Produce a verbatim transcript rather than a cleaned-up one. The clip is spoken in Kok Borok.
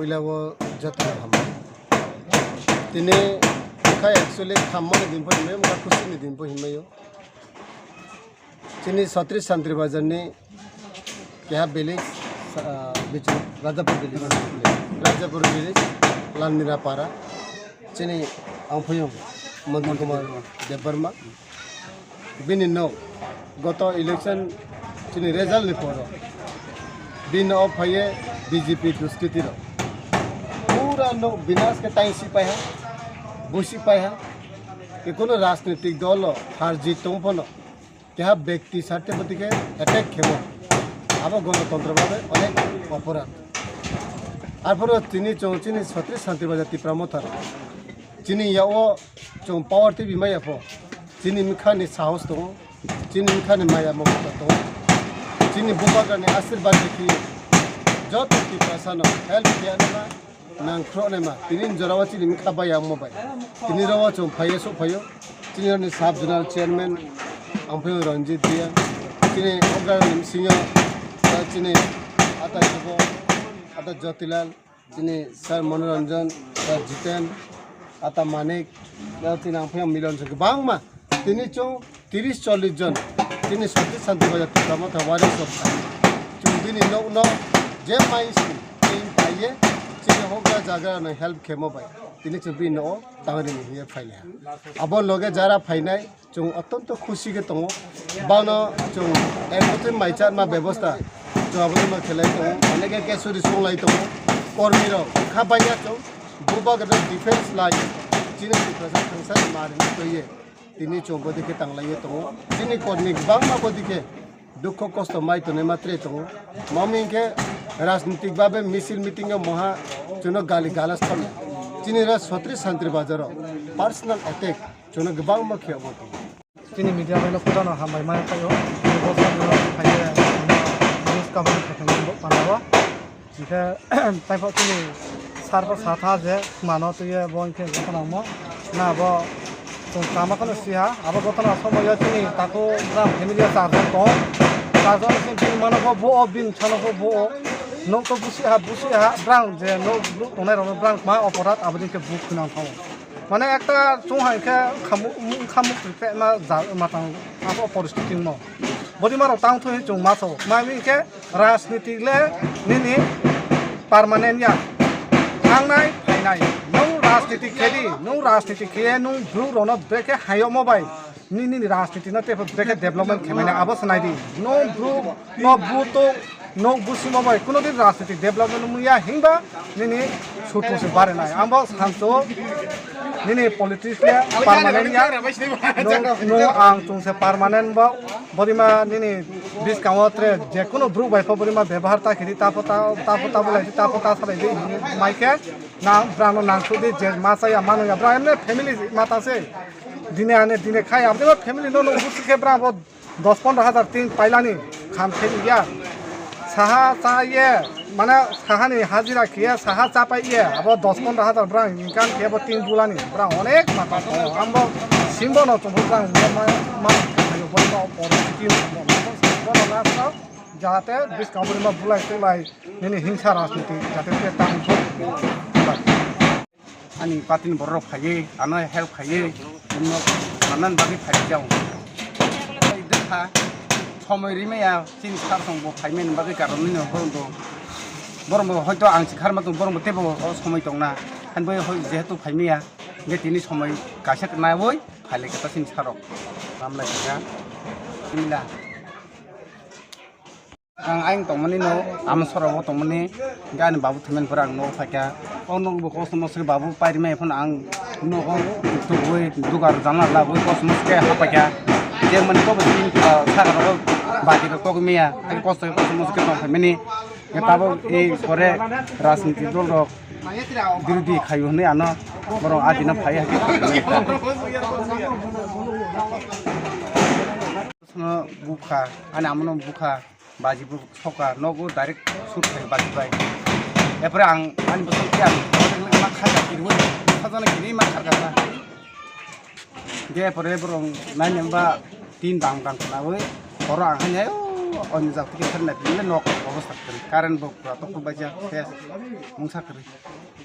Labo joto hambai. Tini kha actually khammani din pho hinmai, wngkha khusini din pho hinmai o. Chini Chhatris Santri Bazar ni keha village, ah, bichu Rajapur village, Rajapur village, Lalmira Para. Chini ang phuyung Montri Kumar Debbarma. Bini nok goto election chini result ni poro bini nok phaiye B J P duskiti rok. Pura nok binash ke taing si pai ha, busi pai ha. Ke kono rajnitik dol lo har jit tong phono keha bekti sarte boti ke attack khemo. Abo gonotontro babe onek oporad. Arporo chini chong chini Chhatris Santri Bazar Tipra Motha. Chini yao chong power T V maya pho. Chini mikha ni sahos tongo. Chini mikha ni maya mokta tongo. Chini bubagra ni ashirbad ni khe joto Tiprasa no help khe anama nang khro naima. Tini jora o chini mikha bai ang mo bai. Tini ro o chong phaye so phayo. Chini ni sub zonal chairman ang phayo Ranjit Dia. Chini program ni singa chini ata Jubo, ata Jyotilal. Chini Sir Manoranjan, Sir Jiten, ata Manik, tei chini ang phiyang Milon se kwbangma. Tini chwng tris chollish jon, chini Chhatris Santri Bazar Tipra Motha wari sok. Chwng bini nokno je mai si, tei paiye, chini hokra jagra no help khemo bai. Tini chwng bini nogo tangri ni hiye phaile. Abo loge jara phainai, Chwng otonto khusi khe tongo. Bono chwng ekbotwi mai chatma bebosta chwng abono khelai tongo. Onek ekesuri songlai tongo. Kormi rok kha baiya chwng bubagra defense lai chini Tiprasa thangsa ni mari twiye tini chwng bodikhe tanglaiwi tongo. Chini kormi kwbangma bodikhe dukho kosto mai tonwi ma tre tongo. Mami hinkhe rajnitik babe misil meeting o moha chwngno gali galas thangya. Chini ra Chhatris Santri Bazar o personal attack chwngno kwbangma khe omo tongo. Chini media bai no kutano hambai maya khaio. Bo samno phaiye news cover khakhai bo panao. Hinkhe taibo chini sir bo satha je mano twiye bo hinkhe bo khwnangmo. Na bo chwng tama kheno siha. Abo gotona somoyo chini takhuk jang family charjon tong. Charjon chini mano bo bo o bin chano bo bo o. Nok to busi ha busi ha brang je nok tongnai rok brang ma oporat aboni khe buk khwnang thango. Mane ekta chwng hai khe khamuk, khamuk rikhe ma ja, matang abo poristiti mo. Bodi maro tang thwi chwng ma so. Ma mi khe rajniti le nini permanent ya. Thangnai, phainai. Nwng rajniti khedi, nwng rajniti khiye nwng bru rono brekhe hayo mo bai. Nini, nini rajniti no tei brekhe development khe manya abo sanai di. No bru, no bru to, no busimo bai kuno din rajniti development muya hingba nini sutu se bare nai. Ambo sanso nini politics le permanent ya. No, no ang tung se permanent ba bodima nini bis kamo tre je kuno bru bai pho bodima bebhar ta khiri ta pho ta, ta pho ta bolai ta pho ta salai di mai khe na brano nang su di je ma sa ya manu ya bra emne family mata se. Dine ane dine khai, aboni bo family no nung busi khe bra bo dos pondro hazar tin pailani kham khe ya. Saha cha ye, mane saha ni hajira khe saha cha pai ye, abo dos pondro hazar bra income khe bo tin bulani, bra onek mata tongo. Ambo simbo no chumbo bra ma, ma, ma, ayo bo no por tin bo no, bo no last no, jahate bis kambri ma bulai tulai, nini hingsa rajniti, jahate te tang bo. Ani party ni borok rok phaiwi, ano help khaiwi, bumno manna bagwi phai jao. Dwkha somoi rimaya, chini sir song bo phaimani bagwi karon nini borok bo, borok bo hoito ang si kharma tong, borok bo teibo o somoi tongna. Hani bai hoi jehetu phaimaya, hingke tini somoi kaisa naiwi phailai kha ta chini sir rok. Ramlai kha, simila. Ang ayang tongmani no, ama sora bo tongmani, hingke ani babu thumani pore ang nogo phaikha. O nogo bo kosom moso khe babu pairima phano ang nogo tubui dugar jana labui kosom moso khe hapaikha. Je mani kobo tin, ah, saka rogo bati rok togwi maya, hingke kosto khe kosom moso khe tong phaimani. Hingke tabuk e pore rajniti dol rok birodhi khaio hinui ano borok adino phai hakhe. Bukha, ani amano bukha. Baji bo soka nogo direct shoot khai baji bai. Epore ang ani bosong khe ang ma kharka kirwi, sajana kirwi ma kharka ta. Ge epore borong nai nang ba tin dang dang khnawi, oro ang hai nai, Onyo jat khe khe nai tini nok obostha kwrwi, current bo pura tok tok baijak, ses, mungsa kwrwi.